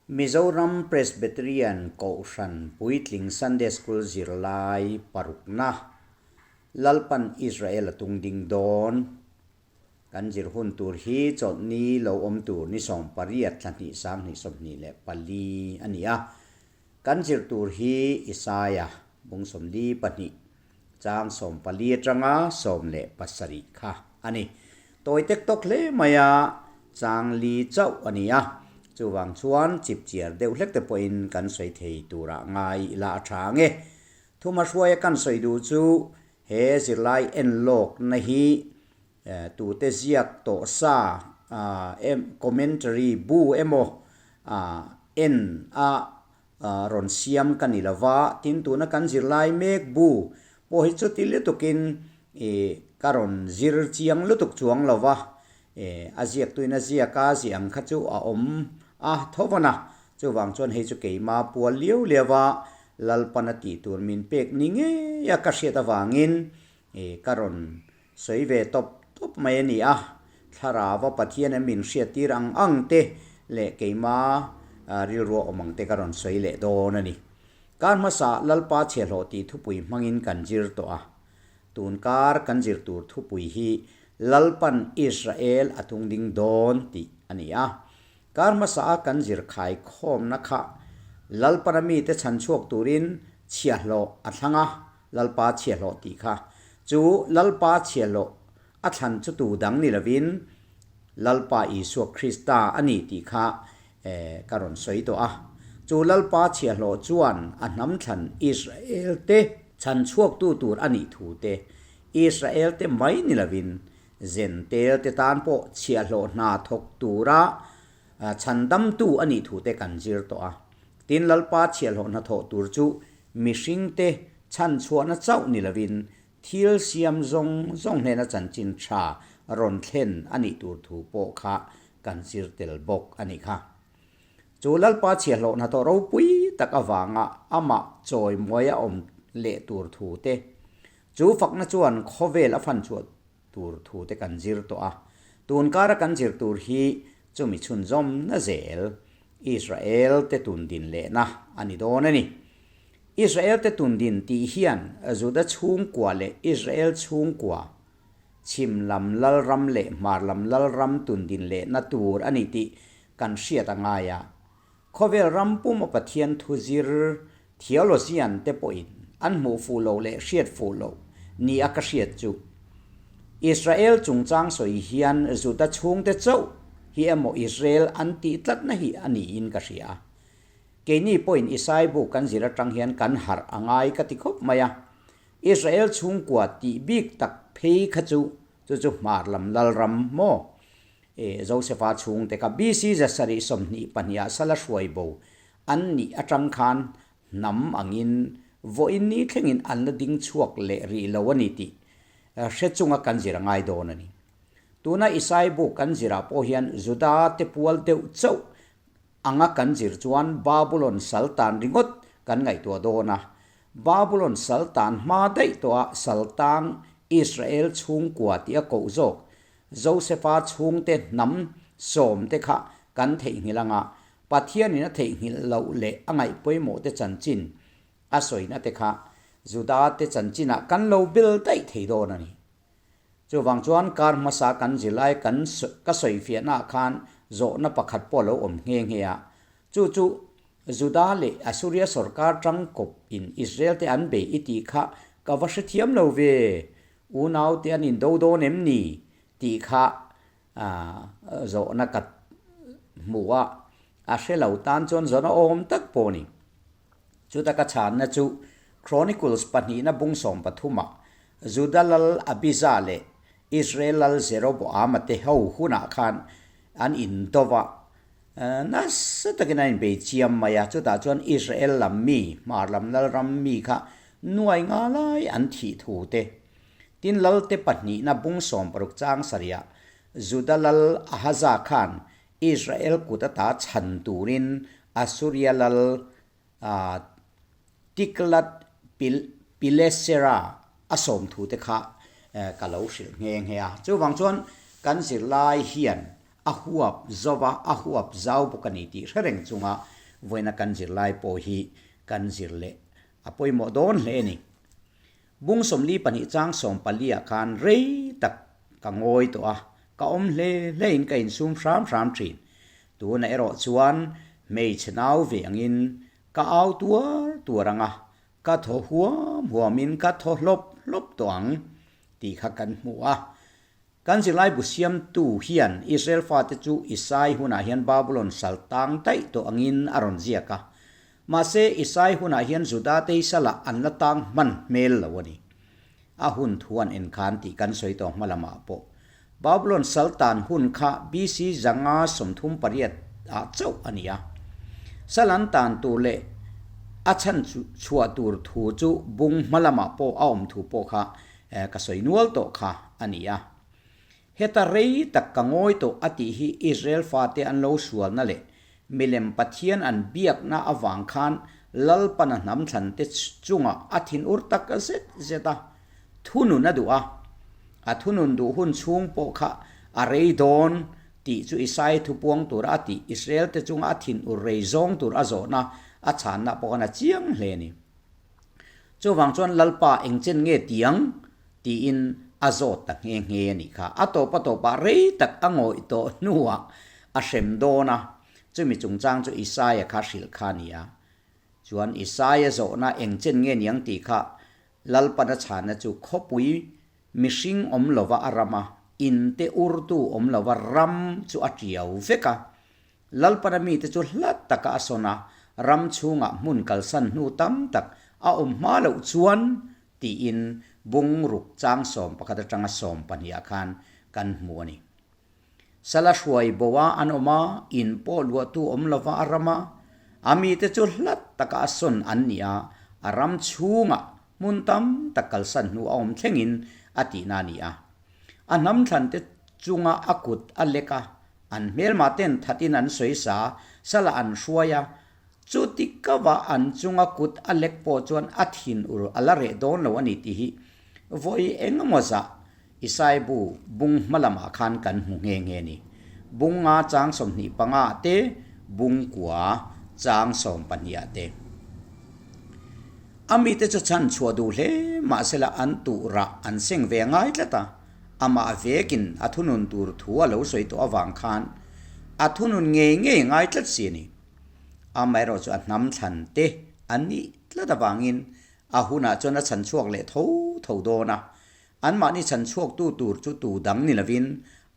Mizoram Presbyterian Kohhran Puitling Sunday School zirlai parukna, Lalpan Israel a tung ding dawn. Kan zir hun tur hi chawlhni lo awm tur ni 18 thla hnih 2024 a ni a. Kan zir tur hi Isaia bung 42 chang 14 atanga 17 kha a ni. Tawi tek tawk hle mai a, chang li chauh a ni a. Chuvang chuan chipchiar deuh hlek te pawhin kan sawi thei turah ngai ila a tha ang e. Thuma hruaia kan sawi duh chu he zirlai enlawkna hi tute ziak tawh sa commentary bu emaw en a rawn siam ka ni lo va, tin tuna kan zirlai mek bu pawh hi chuti lutukin ih ka rawn zir chiang lutuk chuang lo va, ih a ziaktuin a ziak a ziah ang kha chu a awm a tho vawn a, chuvang chuan hei chu keima pual liau liau a Lalpana tih tur min pek ni ngei a ka hriat avangin ih ka rawn sawi ve tawp tawp mai a ni a, Thlarauva Pathian an min hriattir ang ang te leh keima rilrua awm ang te ka rawn sawi leh dawn a ni. Kar hmasa Lalpa chhiahhlawh tih thupui hmangin kan zir tawh a. Tun kar kan zir tur thupui hi Lalpan Israel a tung ding dawn tih a ni a. Kar hmasa a kan zir khai khawmna kha Lalpana mite chhan chhuak turin chhiahhlawh a thlang a, Lalpa chhiahhlawh tih kha. Chu Lalpa chhiahhlawh a thlan chu tu dang ni lovin Lalpa Isua Krista a ni tih kha ka rawn sawi tawh a. Chu Lalpa chhiahhlawh chuan a hnam thlan Israel te chhan chhuaktu tur a nih thu te, Israel te mai ni lovin Zentel te tan pawh chhiahhlawh hna thawk tura chhandamtu a nih thu te kan zir tawh a. Tin, Lalpa chhiahhlawh hnathawh tur chu mihringte chhanchhuahna chauh ni lovin thil siam zawng zawng hnena chanchin tha rawn thlen a nih tur thu pawh kha kan zir tel bawk a nih kha. Chu Lalpa chhiahhlawh hnathawh ropui tak avanga amah chawimuai a awm leh tur thu te, chu fakna chuan khawvel a fan chhuah tur thu te kan zir tawh a. Tun kara kan zir tur hi chumi chhunzawmna zel Israel te tun din lehna a ni dawn a ni. Israel te tun din tih hian Juda chhungkua leh Israel chhungkua, chhim lam lalram leh hmar lam lalram tun din lehna tur a ni tih kan hriat a ngai a. Khawvel ram puma Pathian thu zir theologian te pawhin an hmuh fuh loh leh hriat fuh loh ni a ka hriat chu. Israel chungchang sawi hian Juda chhungte chauh hi emaw Israel an tih tlatna hi a niin ka hria a. Keini pawhin Isai bu kan zir atang hian kan harh a ngai ka ti khawp mai a. Israel chhungkua tih bik tak phei kha chu chu chu hmar lam lalram maw? E Josefa chhungte kha BC 722 ah sala hruai bo an nih atang khan hnam angin vawiin ni thlengin an la ding chhuak leh rih lo a ni tih hre chunga kan zir a ngai dawn a ni. Tuna Isai bu kan zirah pawh hian Juda te pual deuh chauh anga kan zir chuan Babulon saltan ringawt kan ngaihtuah dawn a. Babulon saltan hma daih tawhah saltang Israel chhungkua tih a koh zawk Josefa chhungte hnam sawmte kha kan theihnghilh anga Pathianin a theihnghilh loh leh a ngaih pawimawhte chanchin a sawina te kha Judate chanchinah kan lo bel daih thei dawn a ni. Chuvang chuan kar hmasa kan zirlai kan ka sawifiahnaah khan zawhna pakhat pawh a lo awm nghe nghe a. Chu chu Juda leh Assuria sorkar tangkawp in Israel te an bei i tih kha ka va hrethiam lo ve, unaute an indo dawn em ni tih kha zawhna ka hmu a, a hre lo tan chuan zawhna awm tak pawh a ni. Chuta ka chhanna chu Chronicles pahnihna bung 13 ah Juda lal Abijah leh Israel lal Jeroboama te ho hunah khan an indo va, nasa takin an inbei chiam mai a, chutah chuan Israel lam mi, hmar lam lalram mi kha nuai nga lai an thih thu te. Tin lalte pahnihna bung 60 chang sarihah Juda lal Ahaza khan Israel kut ata chhan turin Assuria lal Tiglath-Pilesera a sawm thu te kha ka lo hrilh nghe nghe a. Chuvang chuan kan zirlai hian a huap zo va, a huap zau bawk a ni tih hre reng chunga vawiina kan zirlai pawh hi kan zir leh a pawimawh dawn hle a ni. Bung 42 chang 14 ah khan rei tak ka ngawi tawh a, ka awm hle hle in ka insum hram hram thin. Tunah erawh chuan hmeichhe nau ve angin ka au tuar tuar ang a, ka thaw huam huamin ka thaw hlawp hlawp tawh ang tih kha kan hmu a. Kan zirlaibu siamtu hian Israel fate chu Isai hunah hian Babulon sal tang daih tawh angin a rawn ziak a. Mahse, Isai hunah hian Juda te hi salah an la tang hman hmel lo a ni. A hun thu an en khan tih kan sawi tawh hma lamah pawh. Babulon sal tan hun kha BC 538 ah chauh a ni a. Sal an tan tur leh a chhan chhuah tur thu chu bung hma lamah pawh a awm thu pawh kha Ka sawi nual tawh kha a ni a. Heta rei tak ka ngawi tawh a tih hi Israel fate an lo sualna leh milem Pathian an biakna avang khan Lalpana hnam thlante chungah a thinur tak zet zet a, thunun a duh a. A thunun duh hun chhung pawh kha a rei dawn tih chu Isaiah thupuang tura a tih Israel te chunga a thinur rei zawng tur a zawhna a chhanna pawh khan a chiang hle a ni. Chuvang chuan Lalpa engchen nge tiang? tiin a zawt ta nghe nghe a nih kha. A tawp a tawpah rei tak a ngawih tawh hnuah a hrem dawn a, chumi chungchang chu Isaia kha hrilh kha a ni a. Chuan Isaia zawhna engchen nge niang tih kha Lalpan a chhanna chu khawpui mihring awm lova a ram a, inte urtu awm lova ram chu a tiau vek a. Lalpana mite chu hlat taka a sawn a, ram chhungah hmun kalsan hnu tam tak a awm hma loh chuan tiin bung ruk chang 11 atanga 12 ah khan kan hmu a ni. Sala hruai bo a an awm a, in pawh luahtu awm lova a ram a, a mite chu hlat taka a sawn an ni a, a ram chhungah hmun tam tak kalsan hnu a awm thlengin a tihna a ni a. A hnam thlante chunga a kut a lek a, An hmelmah ten thatin an sawi sa, sala an hruai a, chuti kava an chunga kut a lek pawh chuan a thin ur a la reh dawn lo a ni tih hi vawi eng emaw zah Isai bu bung hma lamah khan kan hmu nghe nghe ni. Bung nga chang 25 ah te, bung kua chang 12 ah te. A mite chu chhan chhuah duh hle mahsela an tuh rah an seng ve ngai tlat a. Amah vekin a thunun tur thu a lo sawi tawh avang khan a thunun ngei ngei ngai tlat si a ni. Amaherawh chu a hnam thlan te an nih tlat avangin a hunah chuan a chhan chhuak leh tho tho dawn a. Anmahni chhan chhuaktu tur chu tu dang ni lovin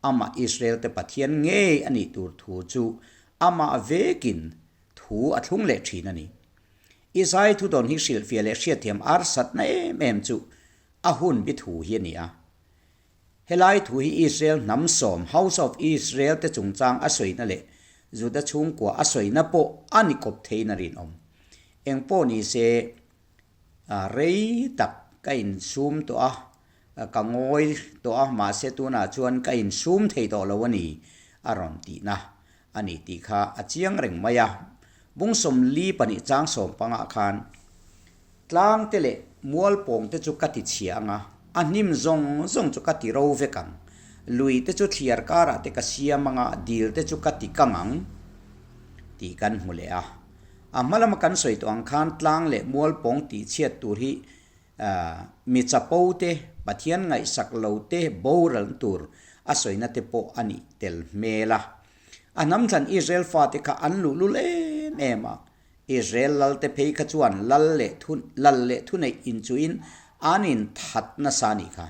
amah Israel te Pathian ngei a nih tur thu chu amah vekin thu a thlung leh thin a ni. Isai thudawn hi hrilhfiah leh hriatthiam arsatna em em chu A hun bi thu hi a ni a. Helai thu hi Israel hnam sawm, House of Israel, te chungchang a sawina leh Juda chhungkua a sawina pawh a ni kawp theiin a rinawm. Eng pawh ni se, rei tak ka insum tawh a, ka ngawi tawh a, mahse tunah chuan ka insum thei tawh lo a ni, a rawn tihna a ni tih kha a chiang reng mai a. Bung 42 chang 15 khan tlang te leh mual pawng te chu ka ti chhia ang a, a hnim zawng zawng chu ka ti ro vek ang. Lui te chu thliar karah te ka siam ang a, dil te chu ka ti kang ang tih kan hmu leh a. A hma lama kan sawi tawh ang khan tlang leh mual pawng tih chhiat tur hi Mi chapo te, Pathian ngaihsak lo te boral tur a sawina te pawh a nih tel hmel a. A hnamthlan Israel fate kha an luhlul em em a. Israel lal te phei kha chuan lal leh thu lal leh thuneih inchuhin an inthat nasa a nih kha.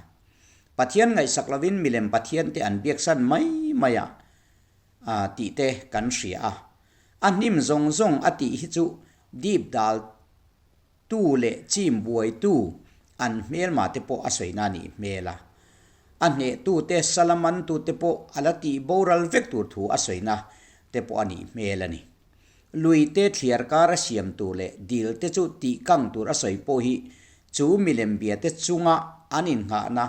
Pathian ngaihsak lovin milem Pathian te an biaksan mai mai a tih te kan hria a. A hnim zawng zawng a tih hi chu dip dal Tu leh chim buaitu an hmelma te pawh a sawina a nih hmel a. A hnehtute salamantute pawh a la tih boral vek tur thu a sawina te pawh a nih hmel a ni. Lui te thliar kar a siam tur leh dil te chu tih kang tur a sawi pawh hi chu milem bia te chunga an innghahna,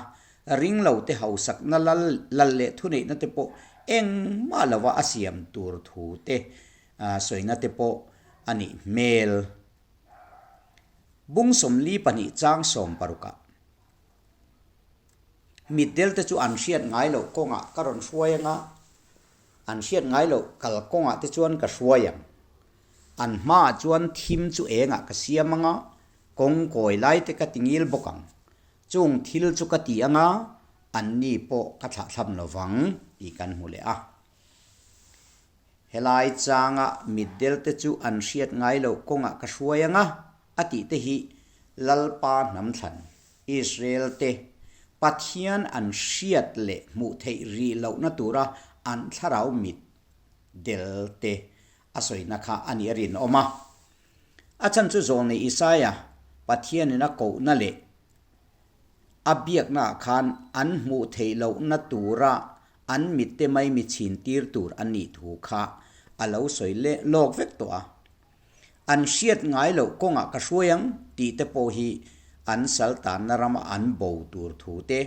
ringlo te hausakna lal lal leh thuneihna te pawh engmah lova a siam tur thu te sawina te pawh a nih hmel. Bung 42 chang 60 ah mitdel te chu an hriat ngai loh kawngah ka rawn hruai anga. An hriat ngai loh kalkawngah te chuan ka hruai ang. An hmaah chuan thim chu engah ka siam anga, kawng kawi lai te ka ti ngil bawk ang. Chung thil chu ka ti anga, anni pawh ka thlahthlam lo vang tih kan hmu leh a. Helai changa mitdel te chu an hriat ngai loh kawngah ka hruai anga, a tih te hi Lalpa hnamthlan Israel te Pathian an hriat leh hmuh theih rih lohna tura an thlarau mit del te a sawina kha a nih a rinawm a. A chhan chu Zawlnei Isaia Pathianin a kohna leh a biaknaah khan an hmuh theih lohna tura an mitte mai mi chhin tir tur a nih thu kha a lo sawi leh lawk vek tawh a. An hriat ngai loh kawngah ka hruai ang tih te pawh hi an sal tanna rama an bo tur thu te,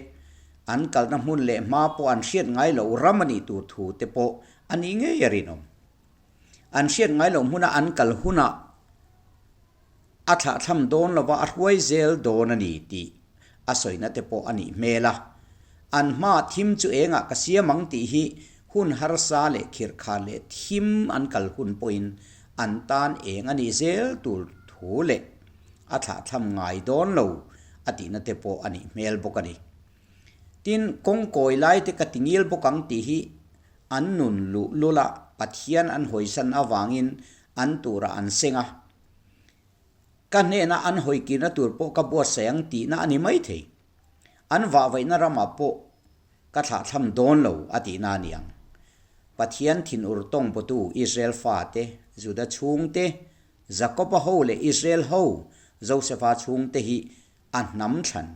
an kalna hmun leh hma pawh an hriat ngai loh ram a nih tur thu te pawh a nih ngei a rinawm. An hriat ngai loh hmuna an kal hunah a thlahthlam dawn lova a hruai zel dawn a ni tih a sawina te pawh a nih hmel a. An hma thim chu engah ka siam ang tih hi hun harsa leh khirhkha leh thim an kal hun pawhin an tan eng a nih zel tur thu leh a thlahthlam ngai dawn lo a tihna te pawh a nih hmel bawk a ni. Tin, kawng kawi lai te ka ti ngil bawk ang tih hi an nun luh lul a, Pathian an hawisan avangin an turah an seng a. Ka hnena an hawikirna tur pawh ka buatsaih ang tihna a ni maithei. An vahvaihna ramah pawh ka thlahthlam dawn lo a tihna a ni ang. Pathian thinur tawng bawtu Israel fate, Juda chhungte, Jakoba ho leh Israel ho, Josefa chhungte hi a hnam thlan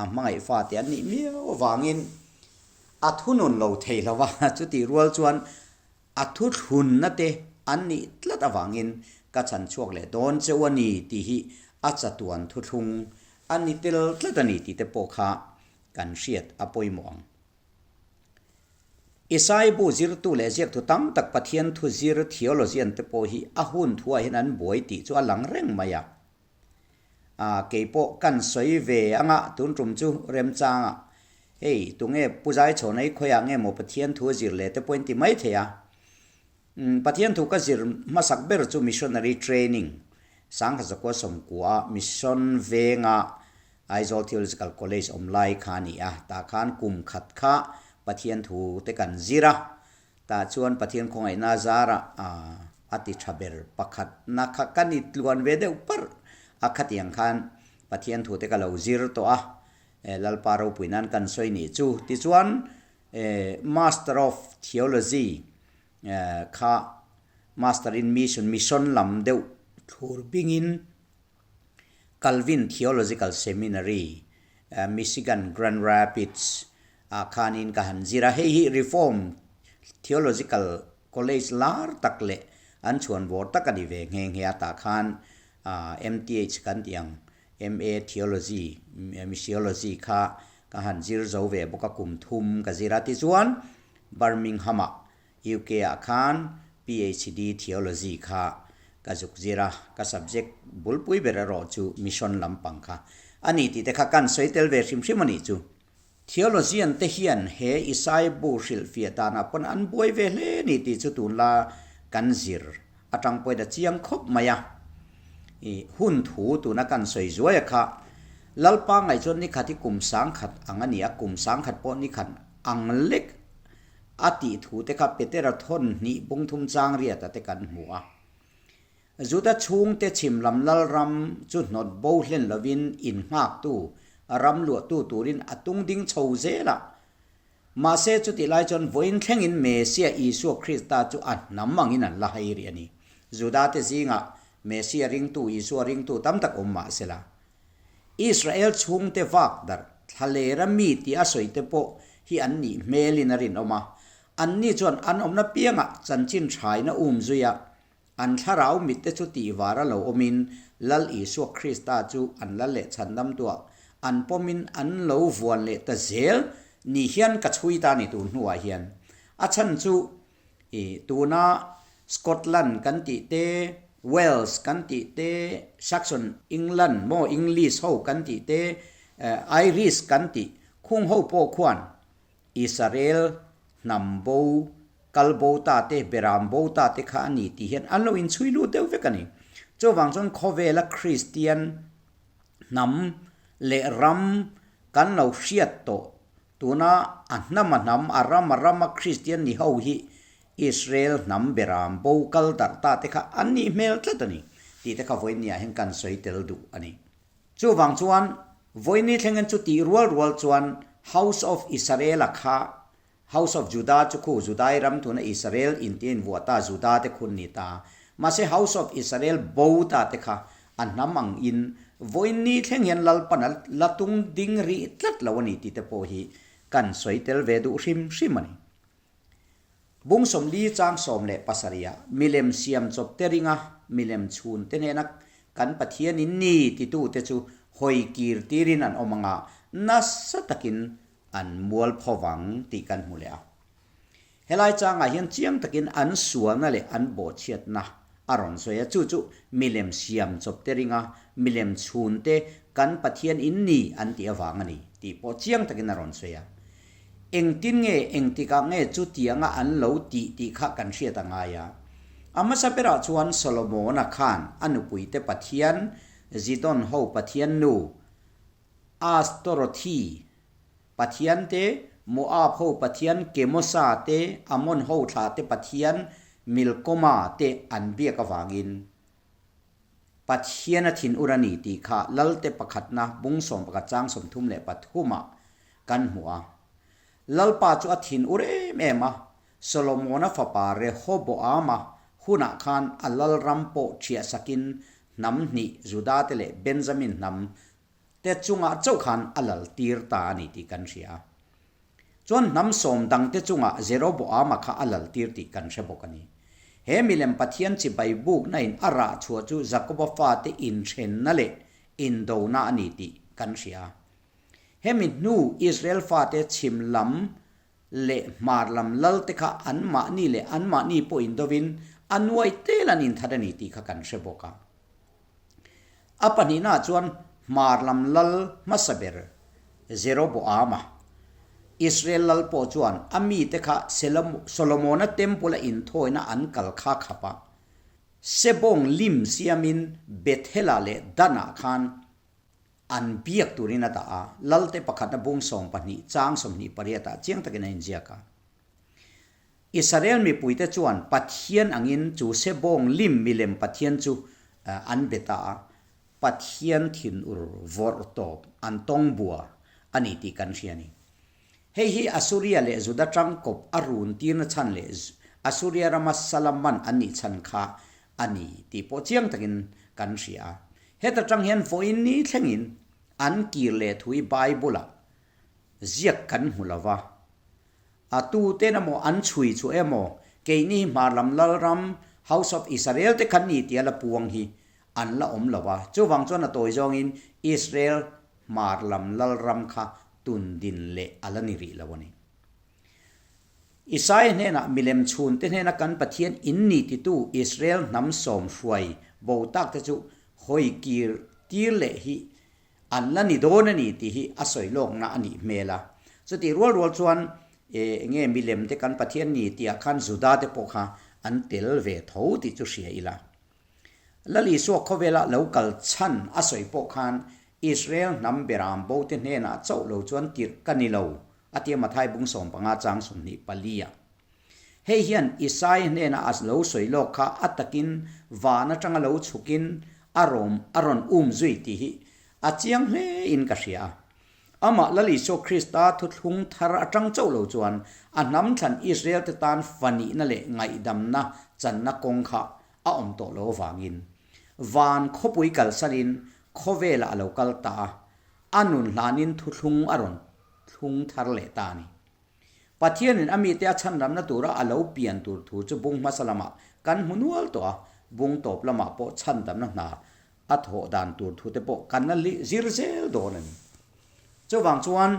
a hmangaih fate an nih miau avangin a thunun lo thei lo va, chutih rual chuan a thuthlunna te an nih tlat avangin ka chhan chhuak leh dawn cheu a ni tih hi a chatuan thuthlung a ni tel tlat a ni tih te pawh kha kan hriat a pawimawh ang. Isai bu zirtu leh ziaktu tam tak Pathian thu zir theologian te pawh hi a hun thuah hian an buai tih chu a lang reng mai a. A, keipawh kan sawi ve anga tun tum chu remchanga hei tunge Pu Zaichhawnai khawiah nge maw Pathian thu a zir leh te pawhin ti mai thei a. Umm, Pathian thu ka zir hmasak ber chu Missionary Training Sangha Zakua Sawmkua Mission venga Aizawl Theological College awm lai kha a ni a, tah khan kum khat kha Pathian thu te kan zir a, Tah chuan Pathian khawngaihna zarah a ti tha ber pakhat na kha ka ni tluan ve deuh parh a, khatiang khan Pathian thute ka lo zir tawh a, Lalpa ropui nan kan sawi nih chu. Tichuan Master of Theology kha Master in Mission, Mission lam deuh thlur bingin Calvin Theological Seminary, Michigan, Grand Rapids ah khanin ka han zir a. Hei hi Reformed Theological College lar tak leh an chhuan vawr tak a ni ve nghe nghe a. Tah khan MTH kan tih ang, MA Theology, Missiology kha ka han zir zo ve bawk a, kum thum ka zir a. Tichuan Birmingham-ah UK ah khan PhD Theology kha ka zuk zir a, ka subject bulpui ber erawh chu Mission lampang kha a ni tih te kha kan sawi tel ve hrim hrim a nih chu. Theologian te hian he Isai bu hrilhfiah danah pawn an buai ve hle ni tih chu tunla kan zir atang pawhin a chiang khawp mai a. I hun thu tuna kan sawi zuai a kha Lalpa ngaih chuan nikhat hi kum sangkhat ang a ni a, kum sangkhat pawh nikhat ang lek A tih thu te kha Petera thawn hnih bung thum chang riata te kan hmu a. Juda chhungte chhim lam lalram chu hnawt bo hlen lovin in nghaktu, ram luahtu turin a tung ding chho zel a. Mahse chutih lai chuan vawiin thlengin Mesia Isua Krista chu a hnam angin an la hai rih a ni. Juda te zingah Mesia ringtu Isua ringtu tam tak awm mah sela. Israel chhungte vak darh thlalera mi tih a sawi te pawh hi an nih hmelin a rinawm a. Anni chuan an awmna piangah chanchin thaina um zui a, an thlarau mitte chu tihvar a lo awmin Lal Isua Krista chu an lal leh chhandam tuah an pawmin an lo vuan leh ta zel ni hian ka chhui ta a ni tun hnuah hian. A chhan chu I tuna Scotland kan tih te, Wales kan tih te, Saxon England maw English ho kan tih te, Irish kan tih khung ho pawh khuan Israel hnam bo kal bo ta te, beram bo ta te kha a ni tih hian an lo inchhui lut deuh vek a ni. Chuvang chuan khawvela Kristian hnam leh ram kan lo hriat tawh tuna a hnam a hnam, a ram a ram a Kristian ni ho hi Israel hnam beram bo kal darh ta te kha an nih hmel tlat a ni tih te kha vawinia hian kan sawi tel duh a ni. Chuvang chuan vawiini thlengin chu tih rual rual chuan House of Israel-a kha House of Judah chu khu Judai ram tuna Israel in tia invuah ta Judah te khun ni ta. Mahse House of Israel bo ta te kha a hnam ang in vawiin ni thleng hian Lalpan a la tung ding rih tlat lo a ni tih te pawh hi kan sawi tel ve duh hrim hrim a ni. Bung 40 chang 17 ah milem siam chawp te ringa milem chhun te hnena kan Pathian in ni titu te chu hawi kir tirin an awm anga nasa takin an mual pho vang tih kan hmu leh a. Helai changah hian chiang takin an sualna leh an bawhchhiatna a rawn sawi a, chu chu milem siam chawp te ringa milem chhun te kan Pathian in ni an tih avang a ni tih pawh chiang takin a rawn sawi a. Engtin nge engtikah nge chutianga an lo tih tih kha kan hriat a ngai a. A hmasa berah chuan Solomona khan a nupuite Pathian, Zidon ho Pathian nu, Astorothi pathian te, Moab ho pathian Kemosa te, Ammon ho thlah te pathian Milkoma te an biak avangin Pathian a thinur a ni tih kha Lalte pakhatna bung 11 chang 33 ah kan hmu a. Lalpa chu a thinur em em a, Solomona fapa Rehoboama hunah khan a lalram pawh ṭhiahsakin hnam hnih Juda te leh Benjamin hnam te chungah chauh khan a lal tir ta a ni tih kan hria a. Chuan hnam sawm dangte chungah Jeroboama kha a lal tir tih kan hre bawk a ni. He milem Pathian chibai bukna in a rah chhuah chu Jakoba fate inthenna leh indona a ni tih kan hria a. Hemi hnu Israel fate chhim lam leh hmar lam lal te kha anmahni leh anmahni pawh indovin a nuai tel an inthat a ni tih kha kan hre bawk a. A pahnihnaah chuan hmar lam lal hmasa ber Jeroboama, Israel lal pawh chuan a mite kha Solomona temple-a inthawina an kal kha khap a, Sebawng lim siamin Bethel-ah leh Dan-ah khan An biak turin a dah a, Lalte pakhatna bung 12 chang 28 ah chiang takin a inziak a. Israel mipuite chuan Pathian angin chu Sebawng lim milem Pathian chu an be ta a, Pathian thinur vawrh tawp an tawng bua a ni tih kan hria a ni. Hei hi Assuria leh Juda tangkawp a run tirna chhan leh Assuria rama Salaman an nih chhan kha a ni tih pawh chiang takin kan hria a. Heta tang hian vawiin ni thlengin an kir leh thu hi Bible-ah ziak kan hmu lo va. A tuten emaw an chhui chu emaw keini hi hmar lam lalram, House of Israel te khan ni tia la puang hi an la awm lo va. Chuvang chuan a tawi zawngin Israel hmar lam lalram kha tun din leh a la ni rih lo a ni. Isaia hnenah milem chhunte hnena kan Pathian in ni titu Israel hnam sawm hruai bo tak te chu hawi kir tir leh hi an la ni dawn a ni tih hi a sawi lawkna a nih hmel a. Chutih rual rual chuan enge milem te kan Pathian ni tihah khan Juda te pawh kha an tel ve tho tih chu hria ila. Lal Isua khawvela lo kal chhan a sawi pawh khan Israel hnam beram bo te hnenah chauh lo chuan tirh ka ni lo A tia Mathai bung 15 chang 24 ah. Hei hian Isai hnena a lo sawi lawk kha a takin van atanga lo chhukin a rawm a rawn um zui tih hi a chiang hle in ka hria a. Amah Lal Isua Krista thuthlung thar atang chauh lo chuan a hnam thlan Israel te tan fanihna leh ngaihdamna channa kawng kha a awm tawh lo avangin van khawpui kalsanin khawvelah a lo kal ta a, a nun hlanin thuthlung a rawn thlung thar leh ta a ni. Pathianin a mite a chhanramna tura a lo pian tur thu chu bung hmasa lamah kan hmu nual tawh a, bung tawp lamah pawh chhandamna hna a thawh dan tur thute pawh kan la zir zel dawn a ni. Chuvang chuan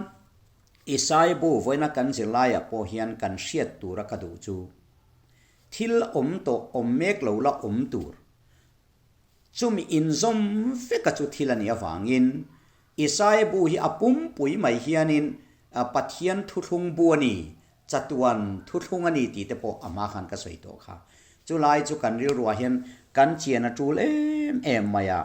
Isaiah bu vawiina kan zirlaiah pawh hian kan hriat tura ka duh chu thil awm tawh awm mek lo la awm tur chumi inzawm veka chu thil a nih avangin Isaiah bu hi a pumpui mai hianin Pathian thuthlung bu a ni. Chatuan thuthlung a ni tih te pawh a hma khan ka sawi tawh kha. Chulai chu kan rilruah hian kan chian a tul em em mai a.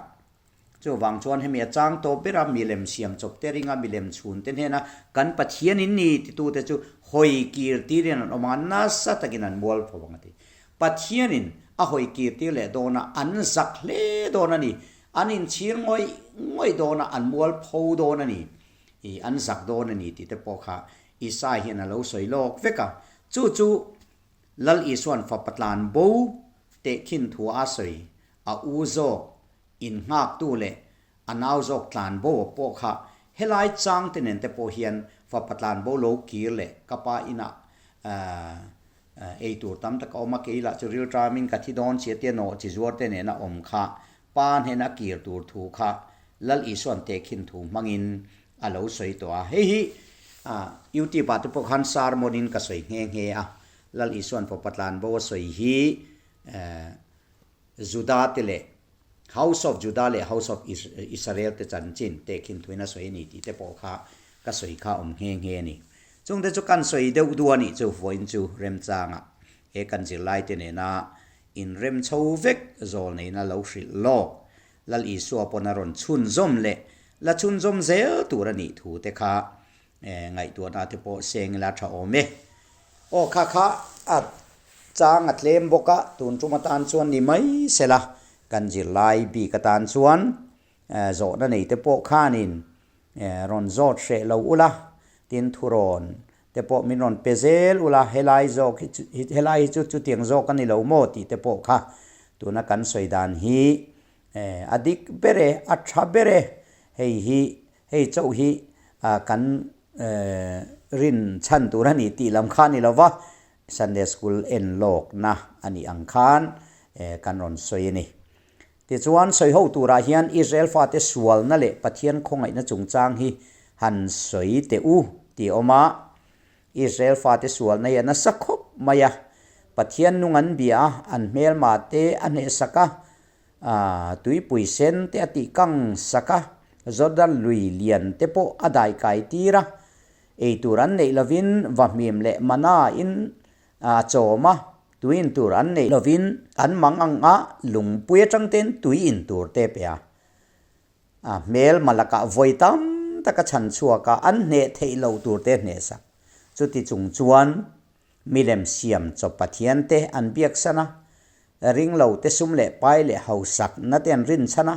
Chuvang chuan hemi a chang tawp bera milem siam chawp te ringa milem chhun te hnena kan Pathian in ni titute chu hawi kir tirin an awm ang a, nasa takin an mual pho ang a ti. Pathianin a hawi kir tir leh dawn a, an zak hle dawn a ni. An inchhir ngawih ngawih dawn a, an mual pho dawn a ni. I an zak dawn a ni tih te pawh kha Isai hian a lo sawi lawk vek a. Chu chu Lal Isuan fapa tlan bo tehkhin thu a sawi, a u zawk innghaktu leh a nau zawk tlan bo a pawh kha helai chang te nen te pawh hian fapa tlan bo lo kir leh ka pa inah ei tur tam tak a awm a, kei lah chu rilṭamin ka thi dawn si a tia nawh chi zuar te nena awm kha pa hnena kir tur thu kha Lal Isuan tehkhin thu hmangin a lo sawi tawh a. Hei hi YouTube ah te pawh khan sermon in ka sawi nghe nghe a, Lal Isuan fapa tlan bo a sawi hi Juda te leh House of Judah leh House of Israel te chanchin tehkhin thuin a sawi a ni tih te pawh kha ka sawi kha awm nghe nghe a ni. Chungte chu kan sawi deuh duh a nih chu vawiin chu remchangah he kan zirlaite nena inrem chho vek zawl neina lo hrilh lawk Lal Isua pawn a rawn chhunzawm leh la chhunzawm zel tur a nih thu te kha ngaihtuahna te pawh seng ila tha awm e. Aw kha kha a chang a tlem bawk a, tun tum atan chuan ni mai sela kan zirlai bik atan chuan zawhna nei te pawh khanin rawn zawt hreh lo ula, tin thurawn te pawh min rawn pe zel ula, helai zawk hi chu helai hi chu chutiang zawk a ni lo maw tih te pawh kha tuna kan sawi dan hi a dik ber e, a tha ber e, hei hi hei chauh hi kan rin chhan tur a ni tih lam kha a ni lo va, Sunday School en lawkna a nih ang khan kan rawn sawi a ni. Tichuan, sawi ho turah hian Israel fate sualna leh Pathian khawngaihna chungchang hi han sawi teh u tih a awm a. Israel fate sualna hi a nasa khawp mai a. Pathian nung an bia a, an hmelma te a hnehsak a, tuipui sen te a tih kang sak a, Jordan lui lian te pawh a daikai tir a. Eitur an neih lovin vahmim leh mana in a chawm a, tui in tur an neih lovin an mang ang a, lungpui atang ten tui in tur te pe a. A hmel malakah vawi tam tak a chhan chhuak a, an hneh theih loh tur te hneh sak. Chuti chung chuan milem siam chawp Pathian te an biak san a, ring lo te sum leh pai leh hausak na te an rin chhan a.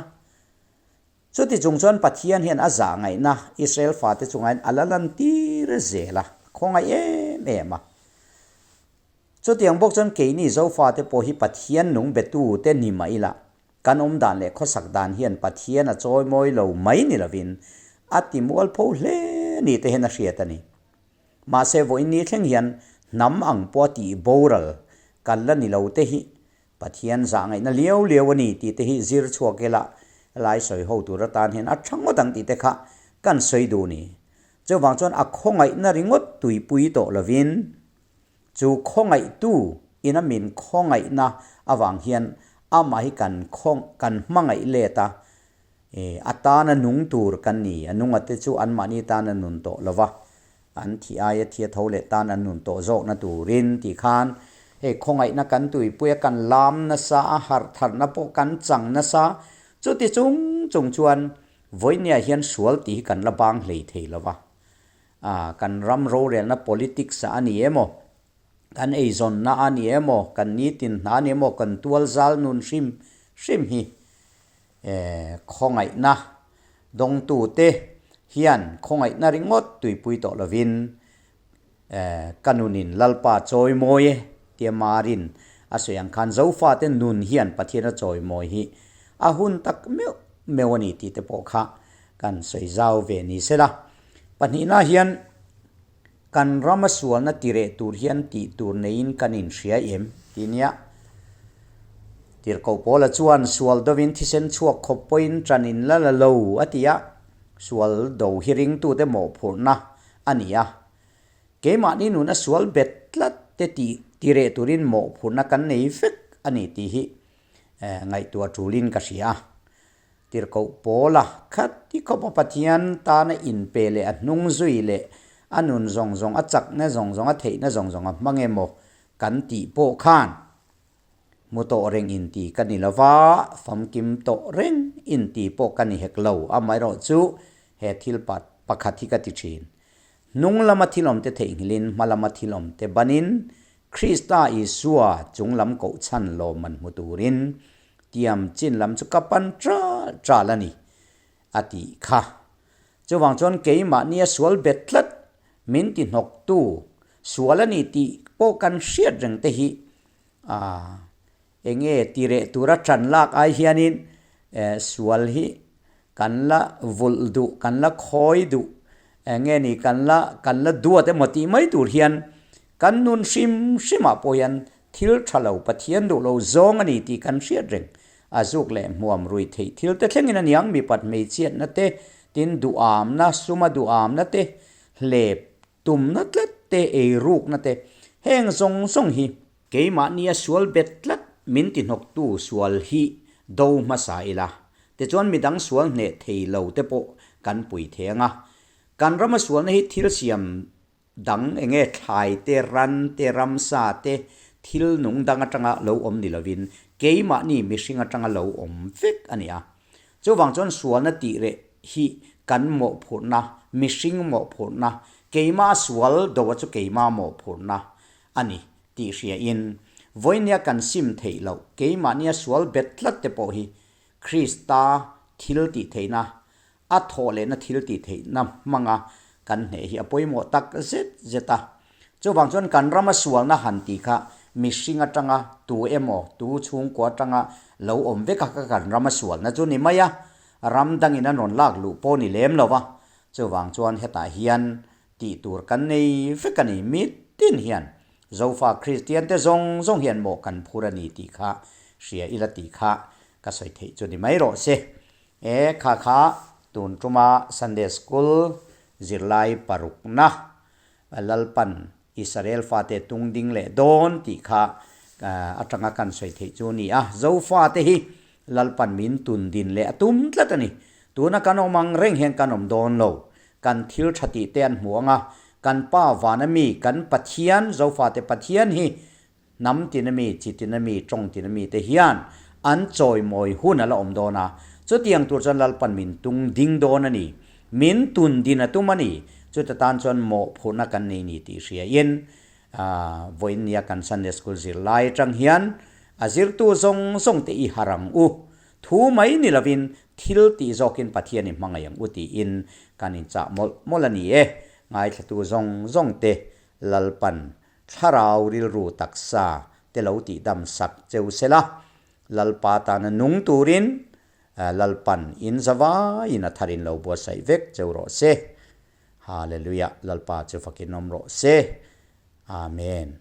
Chuti chung chuan Pathian hian a zah ngaihna Israel fate chungain a la lantir zel a, a khawngaih em em a. Chutiang bawk chuan keini Zofate pawh hi Pathian nung betute ni mah ila, kan awm dan leh khawsak dan hian Pathian a chawimawi lo mai ni lovin a ti mualpho hle ni te hian a hriat a ni. Mahse vawiin ni thleng hian hnam ang pawha tih boral kan la ni lo te hi Pathian zah ngaihna liau liau a ni tih te hi zir chhuak ila lai sawi ho tur atan hian a tha ngawt ang tih te kha kan sawi duh ni. Chuvang chuan a khawngaihna ringawt tuipui tawh lovin chu khawngaihtu ina min khawngaihna avang hian amah hi kan khaw kan hmangaih let a, A tana nung tur kan ni. A nunga te chu anmahni tan an nun tawh lo va, an thih aia thi a tho leh tan an nun tawh zawkna turin tih khan hei khawngaihna kan tuipui a, kan lam nasa a, harh tharna pawh kan chang nasa. Chuti chung chung chuan vawinia hian sual tih hi kan la bang hlei thei lo va. Kan ram rorelna politics ah a ni emaw, kan eizawnna a ni emaw, kan nitin hna a ni emaw, kan tualzal nun hrim hrim hi Khawngaihna dawngtute hian khawngaihna ringawt tuipui tawh lovin ka nunin Lalpa chawimawi e tia Marin a sawi ang khan Zofate nun hian Pathian a chawimawi hi a hun tak meuh meuh a ni tih te pawh kha kan sawi zau ve ni se la. Pahnihna hian Kan rama sualna tireh tur hian tih tur neiin kan inhria em? ti nia. Tirhkoh Paula chuan sual dovin thisen chhuak khawp pawhin ṭan in la la lo a ti a, sual do hi ringtute mawhphurhna a ni a. Keimahni nuna sual bet tlat te tih tireh turin mawhphurhna kan nei vek a ni tih hi ngaihtuah ṭulin ka hria a. Tirhkoh Paula khati khawpa Pathian tana inpe leh a hnung zui leh A nun zawng zawng, a chakna zawng zawng, a theihna zawng zawng a hmang emaw kan tih pawh khan hmu tawh reng inti ka ni lova, famkim tawh reng inti pawh ka ni hek lo. Amaherawhchu he thil pakhat hi ka ti thin. Hnung lama thil awmte theihnghilhin hma lama thil awmte banin Krista Isua chung lam kohchhan lawmman hmu turin tiam chin lam chu ka pan ṭal ṭal a ni, a tih kha. Chuvang chuan keimahnia sual bet tlat min ti hnawktu sual a ni tih pawh kan hriat reng te hi enge ti reh tura ṭan lak ai hianin sual hi kan la vulh duh, kan la khawi duh, enge ni kan la kan la duat emaw tih mai tur hian kan nun hrim hrimah pawh hian thil tha lo Pathian duh lo zawng a ni tih kan hriat reng. A zuk leh hmuam rui theih thil te thlengin a niang mipat hmeichhiatna te, tin duhamna, suma duhamna te, hlep tumna tlat te, eirukna te, heng zawng zawng hi Keimahnia sual bet tlat min ti hnawktu sual hi do hmasa ila, tichuan midang sual hneh thei lo te pawh kan pui thei ang a. Kan rama sualna hi thil siam dang enge thlai te, ran te, ramsa te, thil nung dang atanga lo awm ni lovin keimahni mihring atanga lo awm vek a ni a. Chuvang chuan sualna tih reh hi kan mawhphurhna, mihring mawhphurhna, keimah sual do a chu keimah mawhphurhna a ni tih hriain, vawinia kan sim theih loh keimahnia sual bet tlat te pawh hi Krista thil tih theihna, a thawh lehna thil tih theihna hmanga kan hneh hi a pawimawh tak zet zet a. Chuvang chuan kan rama sualna han tih kha mihring atanga tu emaw, tu chhungkua atanga lo awm vek a kha kan rama sualna chu ni mai a, ram dangin an rawn lak luh pawh ni lem lo va. Chuvang chuan hetah hian Tih tur kan nei vek a ni. Mitin hian Zofa Kristian te zawng zawng hian mawh kan phur a ni tih kha hria ila tih kha ka sawi theih chu ni mai rawh se. E kha kha tun tuma Sunday School zirlai parukna Lalpan Israel fate tung ding leh dawn tih kha atanga kan sawi theih chu a ni a. Zofa te hi Lalpan min tun din leh a tum tlat a ni. Tuna kan awm ang reng hian kan awm dawn lo. Kan thil tha tih te an hmu ang a, kan Pa vana mi, kan Pathian, Zofate Pathian hi hnam tina mi, chi tina mi, tawng tina mi te hian an chawimawi hun a la awm dawn a. Chutiang tur chuan Lalpan min tung ding dawn a ni. Min tun din a tum a ni. Chuta tan chuan mawhphurhna kan nei ni tih hriain vawiin nia kan Sunday School zirlai atang hian a zirtu zawng zawng te i har ang u. Thu mai ni lovin thil tih zawkin Pathian i hmangaih ang u tiin kan inchah mawlh mawlh a ni e. Ngaithlatu zawng zawng te Lalpan thlarau rilru taksa te lo tihdam sak cheu sela, Lalpa tana nung turin Lalpan in zavaiin a tharin lo buatsaih vek cheu rawh se. Hallelujah Lalpa chu fakin awm rawh se. Amen.